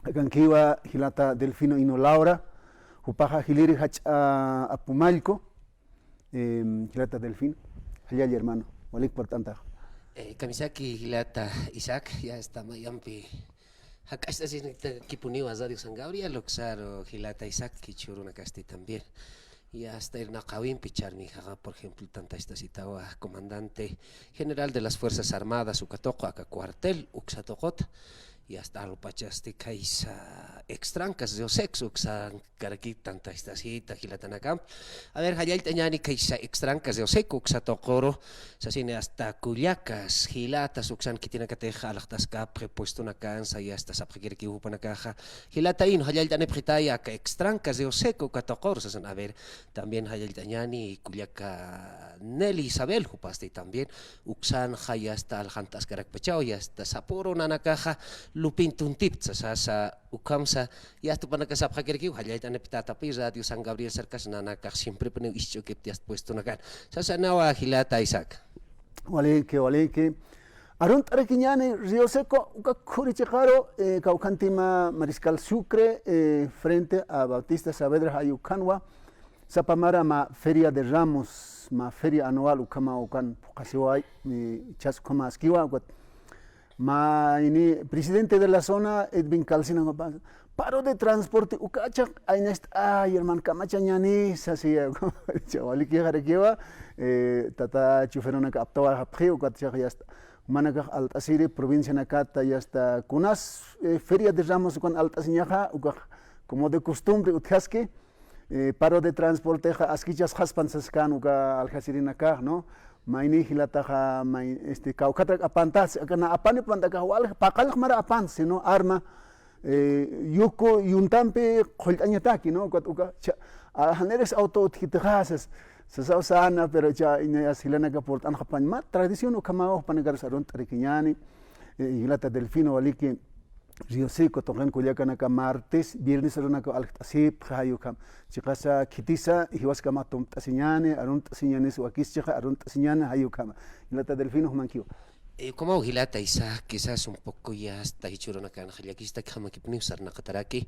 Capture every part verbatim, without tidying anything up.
Akankiwa jilata Delfino Hino Laura, jupaxa jiliri jach'a Apumallku, em, jilata Delfino, jallalla hermano, walik purt'antax. Eh, kamisaki jilata Isaac, ya está, mayampi jak'acht'asinkipuniwa Radio San Gabriel, uksaru jilata Isaac, jichhürunakasti también. Y hasta irnaqäwimpi charmixa, por ejemplo, tantacht'asitawa comandante general de las Fuerzas Armadas uka tuqu aka cuartel uksa tuquta, y hasta arupachasti khaysa Extrancas de Oseco uksankaraki tantacht'asita jilatanakampi. A ver, jallallt'añäni khaysa Extrancas de Oseco uksa tuquru, sasini hasta kullakas, jilatas uksan khitinakatix alxtaskapxi puestonakansa, y hasta sapxakirakiw jupanakaxa, jilata Hino, jallallt'anipxitaya aka Extrancas de Oseco uka tuquru sasan. A ver, también jallallt'añäni kullaka Nelly Isabel, jupasti también uksanxa ya está aljant'askarakpachaw, ya está sapüru nanakaxa lupin tuntipt sasasa, ukhamsa, ya está jupanakax sapxakirakiw, jallallt'anipxi tatapi Radio San Gabriel sarkas nanakax siemprepuniw isch'ukipti ya está puestonakan. Sasanawa jilata Isaac. Waliki, waliki. Arunt'arakiñäni Río Seco, uka khuri chiqaru, eh, kawkhanti mä Mariscal Sucre, eh, frente a Bautista Saavedra, jay ukhanwa, sapa mara mä Feria de Ramos, mä feria anual ukhama ukan phuqhasiway, eh, chas ukhama askiwa, ukat mä ini presidente de la zona, Edwin Calcina, paro de transporte, ukachax aynacht'ay, hermano, kamachañäni, sasiya, waliki jarakiwa, eh, tata choferunaka aptawayapxi, ukat chax ya está. Jumanakax alt'asiri, provincianakata ya está. Kunas, eh, Feria de Ramos ukan alt'asiñaxa, ukax como de costumbre utjaski, eh, paro de transportexa askichasxaspan saskan uka aljasirinakax, ¿no? Mayni jilataxa, may, este, kawkhatrak apantas, aka na apani pantakax walja, paqallx mara apan, sino arma, eh, yuku yuntampi qhullt'añataki, ¿no? Ukat uka, cha, a, janirix auto utjitixa, sas, sasaw sana, pero cha, iñas jilanaka purt'anxapañ, mä tradición ukhamawa, jupanakarus arunt'arakiñäni, eh, jilata Delfino, waliki, Río Seco tuqin kullakanaka martes, viernes arunaka aljt'asipxi jay ukham. Chiqasa khitisa, jiwaskama tumpt'asiñäni, arunt'asiñänis wakis chiqa, arunt'asiñäni jay ukhama. Jilata Delfino, jumankiwa. Eh, ukhamaw jilata Isaac, quizás un poco ya está jichhürunakanxa llakistakjamakipniw sarnaqataraki.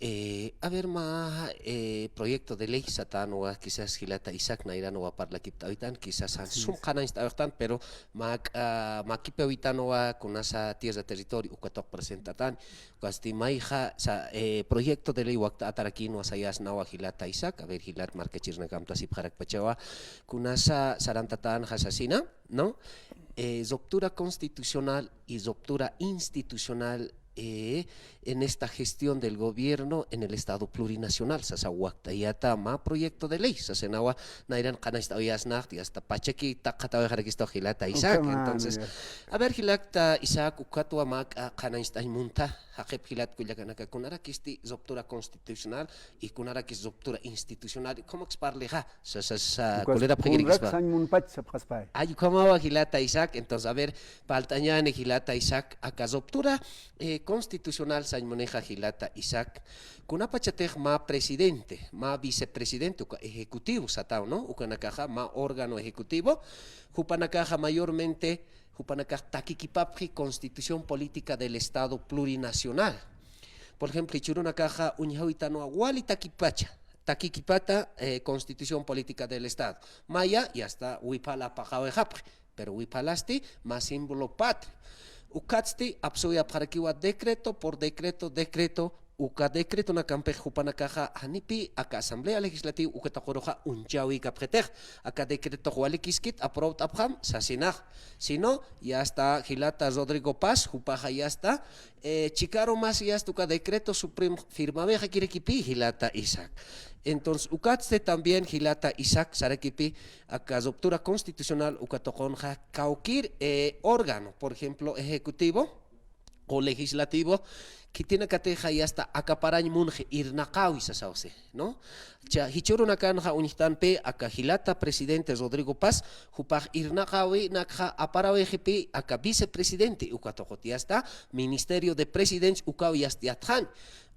Eh, a ver, mä, eh, proyecto de ley satänwa, quizás jilata Isaac nayranwa parlakipt'äwitan, quizás jan sum qhanañcht'äwixtan, pero mä, ah, mä kipi awitanwa kunasa tierra territorio uka tuq presentatani. Ukasti mayxa, sa, eh, proyecto de ley wakt'atarakinwa sayasnawa jilata Isaac, a ver, jilat markachirinakam tasipxarakpachawa, kunasa sarantatänxa sasina, ¿no? Eh, ruptura constitucional y ruptura institucional, eh, en esta gestión del gobierno en el Estado plurinacional, sasa wakt'ayata mä proyecto de ley, sasinawa nayran qhanañcht'awayasnaxti, hasta pachaki taqatawayxarakistux jilata Isaac. Ukhama, entonces, ya. A ver, jilata Isaac, ukatwa mä, ah, qhanañcht'añ munta, jaqip jilat kullakanaka, kunarakisti ruptura constitucional y kunarakis ruptura institucional, ¿cómo es parleja? Sa, sa, sa, ukas kulera kunrak pagirikispa. Sañ munpach sapxaspay. Ay, ukhamawa jilata Isaac, entonces, a ver, parlt'añäni jilata Isaac, aka ruptura, eh, constitucional sañ munixa jilata Isaac. Kunapachatix mä presidente, mä vicepresidente, uka ejecutivo sataw, ¿no? Ukanakaxa mä órgano ejecutivo, jupanakaxa mayormente, jupanakax takikipapxi Constitución Política del Estado Plurinacional. Por ejemplo, jichhürunakaxa uñjawitanwa wali takipacha, takikipata, eh, Constitución Política del Estado. Maya, ya está, wiphala paqawixapxi, pero wiphalasti mä símbolo patrio. Ukatsti apsuwayapxarakiwa decreto por decreto, decreto, uka decretonakampix jupanakaxa janipï aka Asamblea Legislativa uka tuquruxa uñchawikapxitix, aka decretox walikiskit aprobt'apxam sasinax, sino ya está jilata Rodrigo Paz, jupaxa ya está, eh, chikaru mas ya está uka decreto supremo firmawixakirakipï jilata Isaac. Entonces, ukatsti también jilata Isaac sarakipï aka ruptura constitucional uka tuqunxa kawkïr, eh, órgano, por ejemplo, ejecutivo, o legislativo, khitinakatixa ya está akaparañ munxi irnaqäwi sasawsi, ¿no? Cha, jichhürunakanxa uñjtanpï aka jilata presidente Rodrigo Paz, jupax irnaqäwinakxa aparawayxipï aka vicepresidente uka tuqut ya está, Ministerio de Presidencia ukaw ya está yatxañ.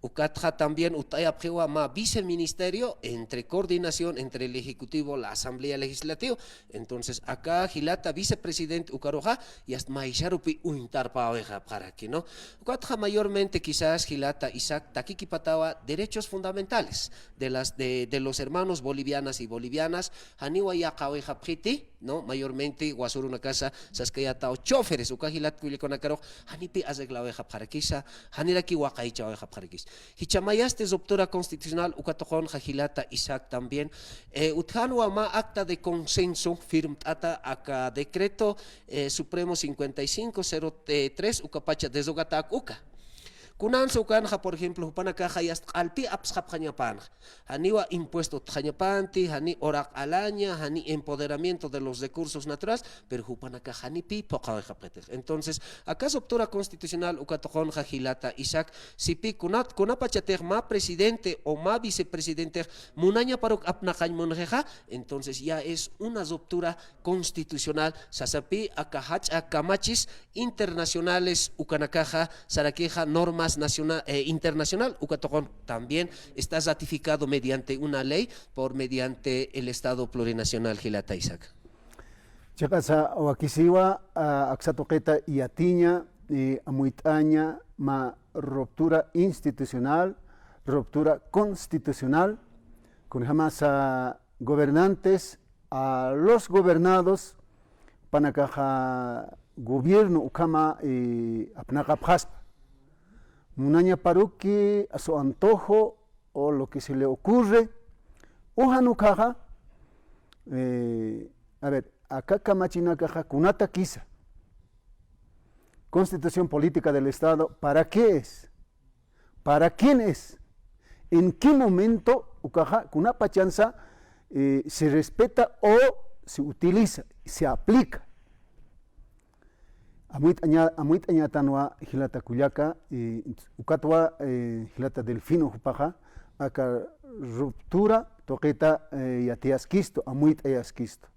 Ukatxa también utt'ayapxiwa mä viceministerio entre coordinación entre el Ejecutivo, la Asamblea Legislativa. Entonces, aka jilata vicepresidente ukaruxa, yast maysarupi uñtarpäwixapxaraki, ¿no? Ukatxa mayormente quizás jilata Isaac takikipatawa derechos fundamentales de las, de, de los hermanos bolivianas y bolivianas, janiwa yäqäwixapxiti, ¿no? Mayormente wasurunakasa saskayätaw choferes, uka jilat kullikunakarux, janipï arreglawixapxarakisa, janiraki waqaychawixapxarakis. Jichha mayasti ruptura constitucional uka tuqunxa jilata Isaac también, eh, utjänwa mä acta de consenso firmt'ata aka decreto, eh, supremo cincuenta y cinco cero tres ukapacha derogatäk uka. Kunansa ukanxa, por ejemplo, jupanakaxa yast q'alpï apsxapxañapanxa. Janiwa impuesto utjañapanti, jani uraq alaña, jani empoderamiento de los recursos naturales, pero jupanakax janipï phuqhawixapxitix. Entonces, aka ruptura constitucional uka tuqunxa jilata Isaac, sipï kunat, kunapachatix mä presidente o mä vicepresidentex munañaparuk apnaqañ munxixa, entonces ya es una ruptura constitucional, sasapï aka jach'a kamachis internacionales ukanakaxa, sarakixa normas naciona-, eh, internacional uka tuqun también está ratificado mediante una ley por mediante el Estado plurinacional jilata Isaac. Chiqasa wakisiwa, a, aksa tuqita yatiña, eh, amuyt'aña mä ruptura institucional, ruptura constitucional, kunjamasa gobernantes a los gobernados, panakaxa gobierno ukhama, eh, apnaqapxaspa. Munañaparuki a su antojo o lo que se le ocurre, ujan ukhaxa, eh, a ver, aka kamachinakaxa kunatakisa. Constitución política del Estado, ¿para qué es? ¿Para quién es? ¿En qué momento ukaxa kunapachansa, eh, se respeta o se utiliza, se aplica? Amuyt'aña-, amuyt'añatanwa jilata kullaka, eh, ukatwa, eh, jilata Delfino jupaxa, aka ruptura tuqita, eh, yatiyaskistu, amuyt'ayaskistu.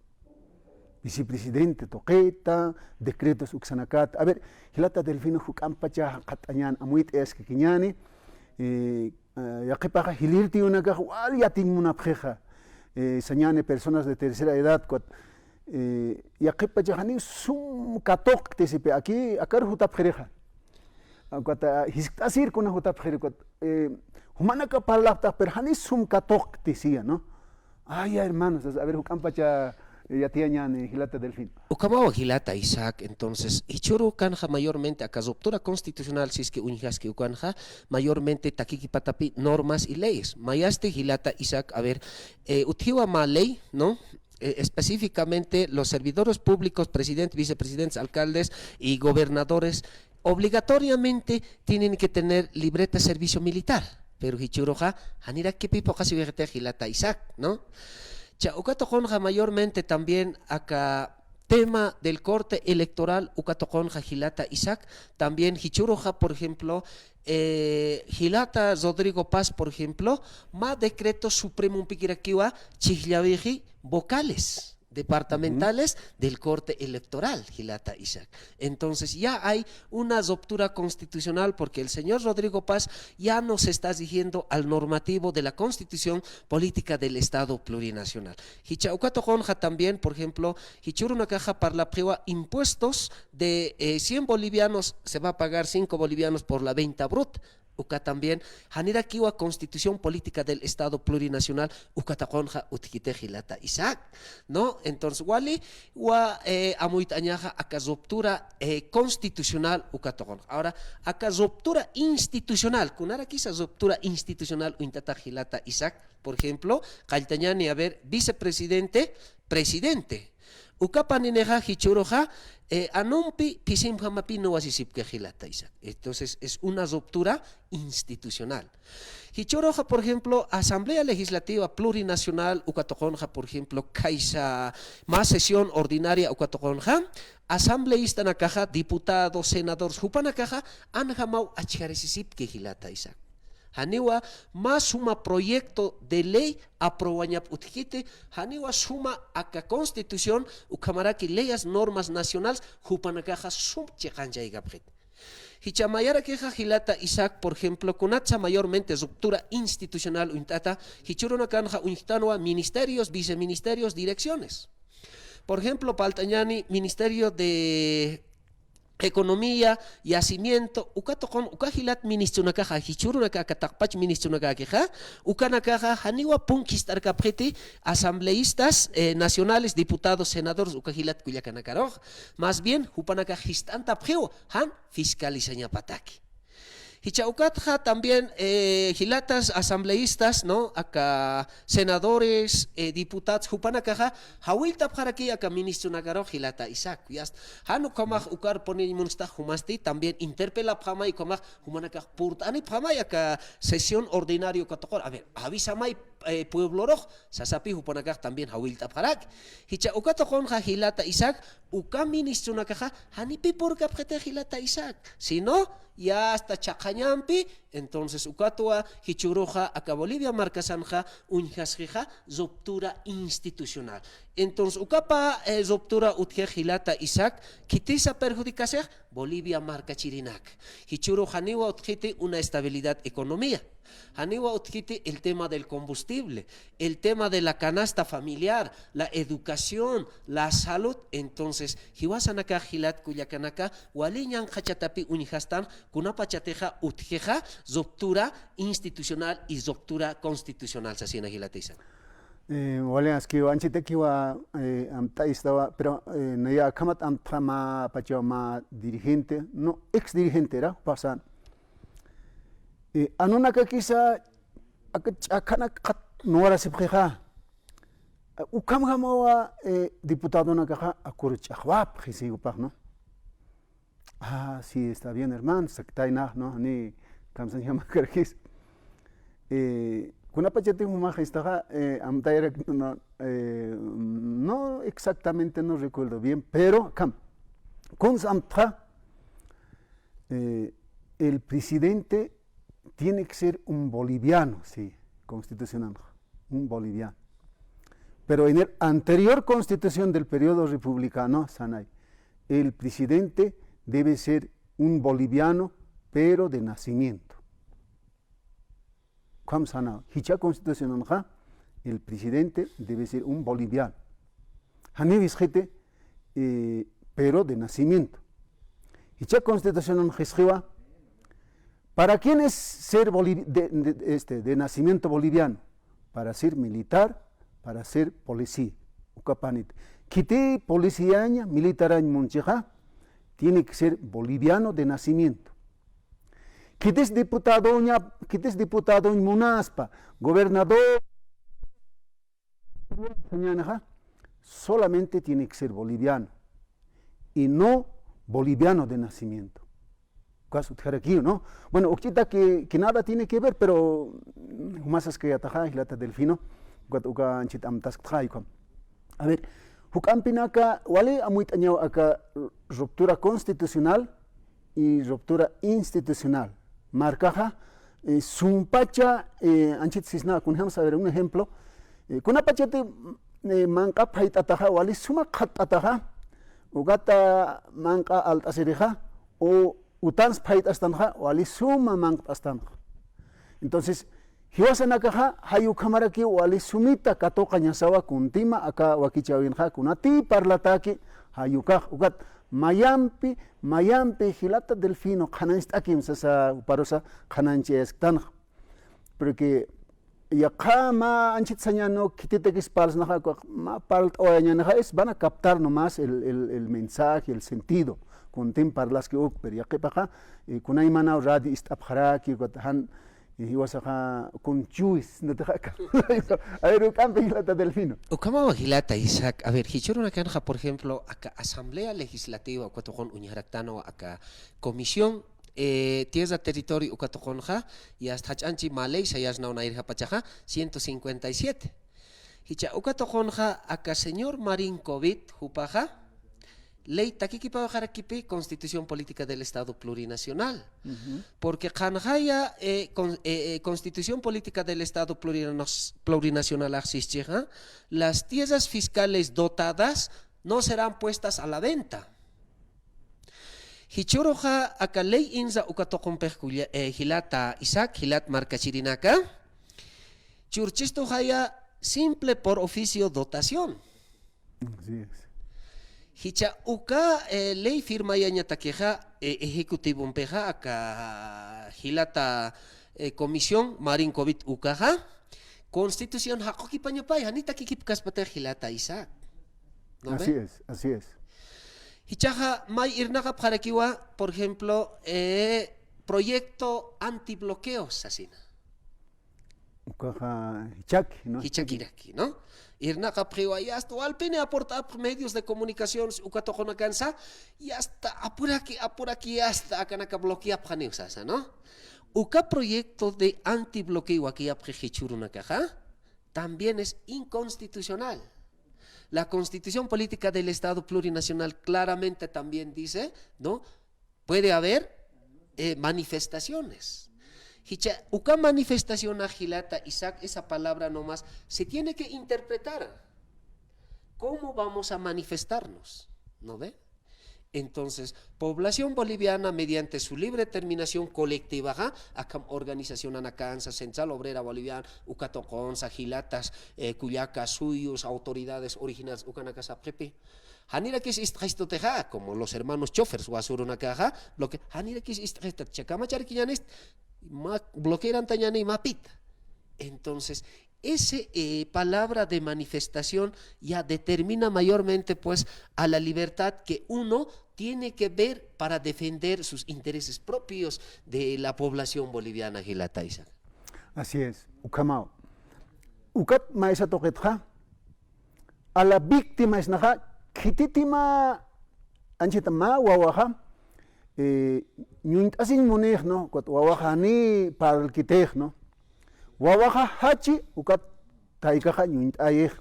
Vicepresidente tuqita, decretos uksanakata. A ver, jilata Delfino juk'ampacha jaqhat'añän, amuyt'ayaskikiñäni, eh, eh, yaqhipaxa jilïr tiyunakax wal yatiñ munapxixa. Eh, sañäni personas de tercera edad, ukat, eh, yaqhipacha janiw sum katuqkti sipï, aquí, akar jutapxirixa. Ukat, ah, jiskt'asïr kuna jutapxiri, ukat, eh, jumanaka parlapxtax, pero janiw sum katuqkti siya, ¿no? Ay, hermanos, a ver, juk'ampacha, eh, yatiyañäni jilata Delfino. Ukhamawa jilata Isaac, entonces, jichhüru ukanxa mayormente aka ruptura constitucional siski uñjaski ukanxa, mayormente takikipatapï normas y leyes. Mayasti jilata Isaac, a ver, eh, utjiwa mä ley, ¿no? Eh, específicamente los servidores públicos, presidentes, vicepresidentes, alcaldes y gobernadores obligatoriamente tienen que tener libreta de servicio militar. Pero jichhüruxa, janirakipï phuqhasiwixiti jilata Isaac, ¿no? Cha, uka tuqunxa mayormente también aka tema del corte electoral, uka tuqunxa jilata Isaac, también jichhüruxa, por ejemplo, eh, jilata Rodrigo Paz, por ejemplo, mä decreto supremompikirakiwa chhijllawixi vocales departamentales del corte electoral, jilata Isaac. Entonces, ya hay una ruptura constitucional porque el señor Rodrigo Paz ya no se está rigiendo al normativo de la Constitución Política del Estado Plurinacional. Jichha uka tuqunxa también, por ejemplo, jichhürunakaxa parlapxiwa impuestos de, eh, cien bolivianos, se va a pagar cinco bolivianos por la venta bruta. Uka también, janirakiwa Constitución Política del Estado Plurinacional, uka tuqunxa utjkiti jilata Isaac, ¿no? Entonces, waliwa, eh, amuyt'añaxa aka ruptura, eh, constitucional uka tuqunxa. Ahora, aka ruptura institucional, kunarakisa ruptura institucional uñt'atax jilata Isaac, por ejemplo, qalltañäni, a ver, vicepresidente, presidente. Ukapaninixa jichhüruxa, eh, anumpi phisimjamapï nuwasisipki jilata Isaac. Entonces, es una ruptura institucional. Jichhüruxa, por ejemplo, Asamblea Legislativa Plurinacional, uka tuqunxa, por ejemplo, khaysa mä sesión ordinaria, uka tuqunxa, asambleístanakaxa, diputados, senadores, jupanakaxa, anjamaw achjarisisipki jilata Isaac. Janiwa mä suma proyecto de ley aprobañap utjkiti, janiwa suma aka Constitución, ukhamaraki leyes, normas nacionales, jupanakaxa sum chiqanchaykapxiti. Jichha mayarakixa jilata Isaac, por ejemplo, kunatsa mayormente ruptura institucional uñt'ata, jichhürunakanxa uñjtanwa ministerios, viceministerios, direcciones. Por ejemplo, parlt'añäni Ministerio de Economía, Yacimiento, uka tuqun, uka jilat ministrunakaxa, jichhürunaka aka taqpach ministrunakäkixa, ukanakaxa janiwa punk jist'arkapxiti asambleístas, eh, nacionales, diputados, senadores, uka jilat kullakanakarux. Más bien, jupanakax jist'antapxiw, jan fiscalizañapataki. Jichha ukatxa también, eh, jilatas asambleístas, ¿no? Aka senadores, eh, diputados, jupanakaxa, jawilltapxaraki aka ministrunakarux jilata Isaac, ya está. Jan ukhamax ukarpuniñ munstax jumasti, también interpelapxamay ukhamax, jumanakax purt'anipxamay aka sesión ordinaria uka tuqur. A ver, avisamay, eh, pueblorux, sasapi jupanakax también jawillt'apxaraki. Jichha uka tuqunxa jilata Isaac, uka ministrunakaxa, janipï purkapxiti jilata Isaac, sino ya hasta chhaqañampi, entonces ukatwa jichhüruxa aka Bolivia markasanxa uñjasxixa ruptura institucional. Entonces ukapa, eh, ruptura utjix jilata Isaac, khitisa perjudicasix Bolivia markachirinak. Jichhürux janiwa utjiti una estabilidad economía. Janiwa utjiti el tema del combustible, el tema de la canasta familiar, la educación, la salud. Entonces, jiwasanakax jilat kullakanaka, wali ñanqhachatapi uñjastan, kunapachatixa utjixa ruptura institucional y ruptura constitucional, sasina jilata Isaac. Eh, wali askiwa, anchitakiwa, eh, amt'aystawa, pero, eh, naya akhamat amtxa mä pachaw mä dirigente, no, ex dirigente era, pasan. Eh, anunakakisa, aka ch'akhanak qhat nuwarasipxixa. Ukhamjamawa, eh, diputadonakaxa akur ch'axwapxi, sigupax, ¿no? Ah, sí, está bien, hermano, saktayna, ¿no? Ni kamsañamakarkis. Eh, kunapachati jumax istaxa, eh, amtayarak, no, eh, no exactamente, no recuerdo bien, pero, kam, kuns amtxa, eh, el presidente tiene que ser un boliviano, sí, constitucional, un boliviano. Pero en el anterior constitución del periodo republicano, sanay, el presidente debe ser un boliviano, pero de nacimiento. Ukham sana, jichha constitucionanxa, el presidente debe ser un boliviano. Janiw jisqiti, eh, pero de nacimiento. Jichha constitucionanxa jisqiwa, ¿para quién es ser bolivi-, de, de, este, de nacimiento boliviano? Para ser militar, para ser policía. Ukapanit. Khiti policiaña, militarañ munchixa, tiene que ser boliviano de nacimiento. Khitis diputadoña, khitis diputadoñ munaspa, gobernador, sañänixa, solamente tiene que ser boliviano y no boliviano de nacimiento. Ukas utjarakiw, ¿no? Bueno, ukch'ita que, que nada tiene que ver, pero, mm, jumasas kayataxa, jilata Delfino, ukat uka anchit amtasktxa, ukham. A ver, juk'ampinaka, wali amuyt'añaw aka ruptura constitucional y ruptura institucional. Markaxa, eh, sumpacha, eh, anchit sisna, kunjams, a ver, un ejemplo, eh, kunapachati, eh, manq'a phayt'ataxa, wali suma qhatt'ataxa, ukata manq'a alt'asirixa, o utans phayt'astanxa, wali suma manq't'astanxa. Entonces, jiwasanakaxa, jayukhamarakiw wali sumita katuqañasawa kuntima aka wakichäwinxa, kunatï parlataki, jayukax, ukat, mayampi, mayampi, jilata Delfino, qhanañcht'akim sasa, juparusa, qhanañchayasktänxa. Porque yaqha mä anchit sañäni, khititakis parlsnaxa, mä parlt'awayañänixa, es, van a captar nomás el, el, el mensaje, el sentido. Kuntim parlaski uk, pero yaqhipaxa, eh, kunaymanaw radio ist'apxaraki, ukat jan, eh, jiwasaxa, kunchhuwis, natixa aka. A ver, juk'ampi jilata Delfino. Ukhamawa jilata Isaac, a ver, jichhürunakanxa, por ejemplo, aka Asamblea Legislativa, uka tuqun uñjaraktanwa aka Comisión eh, tierra territorio uka tuqunxa, yasta jach'anchi mä ley sayasnaw nayrjapachaxa, ciento cincuenta y siete. Jichha uka tuqunxa, aka señor Marín Covid, jupaxa, ley takikipawaxarakipi Constitución Política del Estado Plurinacional. Ujú. Porque qhanxaya, eh, con-, eh, eh, Constitución Política del Estado Plurina-, Plurinacional axsischixa, las tierras fiscales dotadas no serán puestas a la venta. Jichhüruxa aka ley insa uka tuqumpix kulla-, eh, jilata Isaac, jilat markachirinaka. Churchistuxaya simple por oficio dotación. Así es. Jichha uka, eh, ley firmayañatakixa, eh, ejecutivompixa aka jilata, eh, comisión Marin Covid ukaxa, constitución jaqukipañapay, janitakikipkaspatix jilata Isaac. ¿No ve? Así es, así es. Jichhaxa may irnaqapxarakiwa, por ejemplo, eh, proyecto antibloqueo sasina. Ukaxa jichhaki, ¿no? Jichhakiraki, ¿no? Irnaqapxiwa, ya está, walpini aportapx medios de comunicación, uka tuqunakansa, ya está, apuraki, apuraki, ya está, akanaka bloqueapxaniw sasa, ¿no? Uka proyecto de antibloqueo wakiyapxi jichhürunakaxa, también es inconstitucional. La Constitución Política del Estado Plurinacional claramente también dice, ¿no? Puede haber, eh, manifestaciones. Jichha, uka manifestación jilata Isaac, esa palabra nomás se tiene que interpretar. ¿Cómo vamos a manifestarnos? ¿No ve? Entonces, población boliviana, mediante su libre determinación colectiva, ¿ja? Akham organizacionanakansa, Central Obrera Boliviana, uka tuqunsa, jilatas, eh, kullakas suyus, autoridades originales, ukanakasa qhipi. Janirakis ist'xistutixa, como los hermanos chofers wasürunakaxa, bloque, janirakis ist'xistat, chiqa kamacharkiñänist, ma, bloquearantañäni mapita. Entonces, ese, eh, palabra de manifestación ya determina mayormente, pues, a la libertad que uno tiene que ver para defender sus intereses propios de la población boliviana, jilata Isaac. Así es, ukhamaw. Ukat maysa tuqitxa, a la víctima sasinaxa, khititima, anchhita mä wawaxa, eh, ñuñt'asiñ munix, ¿no? Ukat wawaxa jani parlkitix, ¿no? Wawaxa jachi, ukat taykaxa ñuñt'ayix,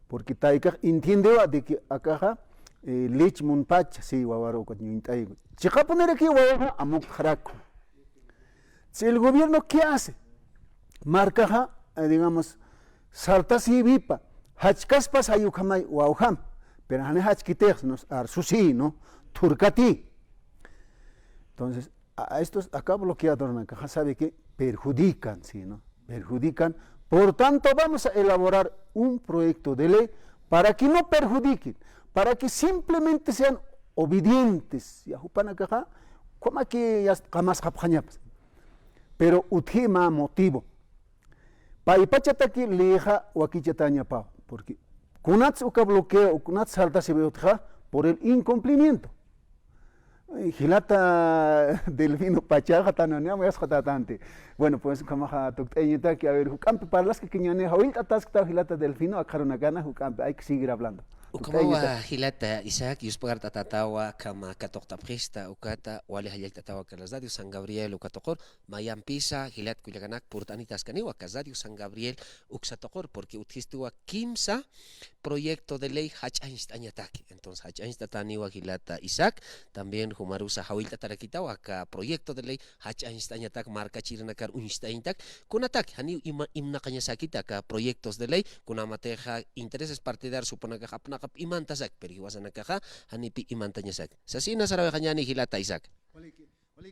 porque taykax entiendewa de que akaxa, eh, lech munpacha, sí, wawaru ukat ñuñt'ay. Chiqapuniraki wawaxa amuktxaraku. Si el gobierno, ¿qué hace? Markaxa, eh, digamos, saltasïwipa, jachkaspas jay ukhamay wawjam, pero jani jachkitix, ¿no? Arsusï, ¿no? Thurkatï. Entonces, a, a estos, acá bloqueadornakaxa, ¿sabe qué? Perjudican, ¿sí, no? Perjudican. Por tanto, vamos a elaborar un proyecto de ley para que no perjudiquen, para que simplemente sean obedientes. Ya jupanakaxa, como que ya qamasqapxañapas. Pero utji mä motivo. Paypachataki leyxa wakichatañapaw, porque kunats uka bloqueo, kunats saltasïwi utjxa, por el incumplimiento. Eh, jilata Delfino pachaxa tanani, amuyasxatatanti. Bueno, pues, ukhamaxa tukt'ayañataki, a ver, juk'ampi parlaskakiñäni, jawillt'atasktaw jilata Delfino, akxarunakana, juk'ampi, hay que seguir hablando. Ukhamawa, tukt'ayañataki. Jilata Isaac, yuspagart'atatawa, akham katuqt'apxista, ukata, wali jallallt'atawa, aka Radio San Gabriel, uka tuqur, mayampisa, jilat kullakanak, purt'anitaskaniwa, aka Radio San Gabriel, uksa tuqur, porque utjistiwa kimsa proyecto de ley jach'añcht'añataki. Entonces, jach'añcht'atäniwa jilata Isaac, también jumarusa jawillt'atarakitawa aka proyecto de ley jach'añcht'añatak, markachirinakar uñcht'añtak, kunatak, janiw ima, imnaqañasäkiti aka proyectos de ley, kunamatixa intereses partidarios jupanakax apnaqap imantasak, pero jiwasanakaxa, janipi imantañasak. Sasina sarawixañäni jilata Isaac.